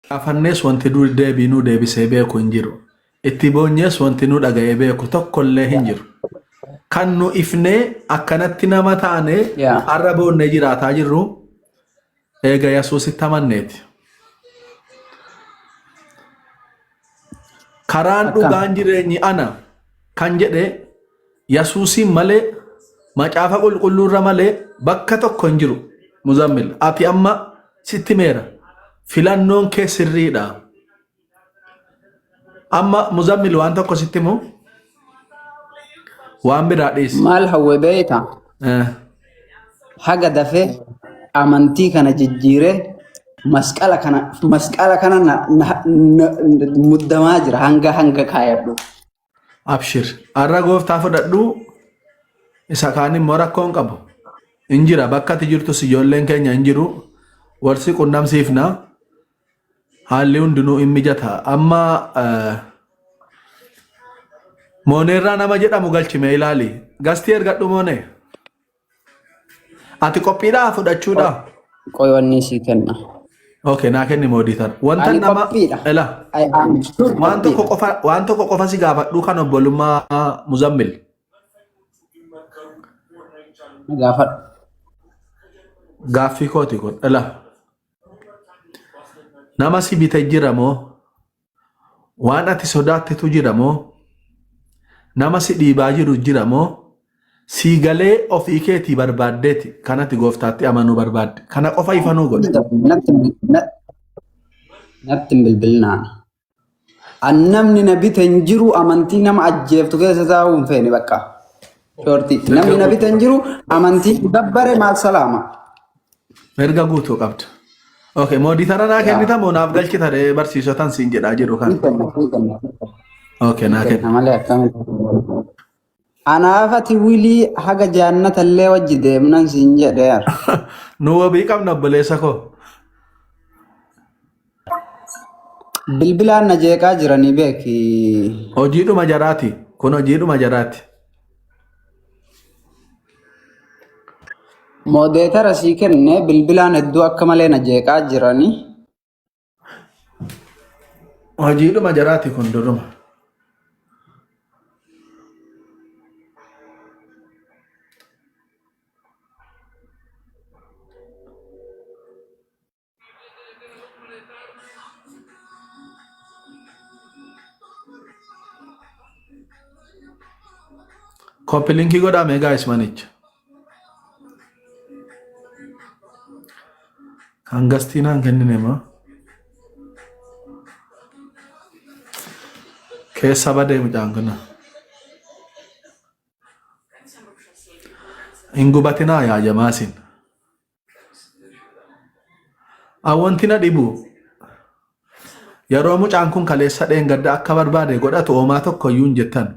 Gaafannees wanti nu deebii nuu deebisee beeku hin jiru. Itti boonyees wanti nu dhaga'ee beeku tokkollee hin jiru. Kan nu ifnee akkanatti nama taane Yaa. har'a boonnee jiraataa jirru eega Yesuusitti amanneeti. Karaan Akkam. dhugaan jireenyi ana kan jedhe Yesuusiin malee macaafa qulqulluurra malee bakka tokko hin jiru. Muzammil ati amma sitti meera filannoon kee sirriidha. Amma Muzammil waan tokko sitti himu waan biraa dhiisi. Maal hawwe beekta? Haga dafee amantii kana jijjiiree masqala kana masqala kana na, na, na, muddamaa jira hanga hanga kaayadhu. Abshir. Har'a gooftaa fudhadhu isa kaan immoo rakkoo hin qabu. Hin jira bakka ati jirtus ijoolleen keenya hin jiru. Wal si qunnamsiifna. Haalli hundinuu hin mijata. Amma Mooneerraa nama jedhamu galchime ilaali. Gastii ergadhu Moonee. Ati qophiidhaa fudhachuudhaa? Qoy wanni sii kenna. Okay, naa kenni moodiitar. Wanta Ani nama qophiidha. ela I am sure waan tokko qophiidha. qofa waan tokko qofa si gaafadhu kan obbolummaa Muzammil. Na gaafadhu. Gaaffii kooti kun ela nama si bite jira moo waan ati sodaattetu jira moo nama si dhiibaa jiru jira moo sii galee ofii keetii barbaaddeeti kan ati gooftaatti amanuu barbaadde kana qofa ifa nuu godhe. Natti natti hin bilbilinaan. An namni na bite hin jiru amantii nama ajjeeftu keessa taa'uu hin feene bakka. Shortii. Namni na bite hin jiru amantii gabbare maal salaama. Mirga guutuu qabda. Okay, mooditara naa kennita moo naaf galchita ree barsiisotan siin jedhaa jiru Ni kana. kenna, ni kenna. Okay, naa Kenna kenna. malee akkamitti. Anaaf ati wilii haga jaannata illee wajji deemnan siin jedheera. Nu wabii qabna obboleessa koo. Bilbilaan na jeeqaa jiranii beeki. Hojiidhuma jaraati. Kun hojiidhuma jaraati. Moodeetara sii kenne bilbilaan hedduu akka malee na jeeqaa jiranii. Hojiidhuma jaraati kun duruma. Copy linkii godhaa mee guys manicha. Kan gastii naan kennine moo? Keessa badee mucaan kuna. Hin gubatinaa yaa jamaa isin. Wanti na dhibu yeroo mucaan kun kaleessa dheengadda akka barbaade godhatu homaa tokko iyyuu hin jettan.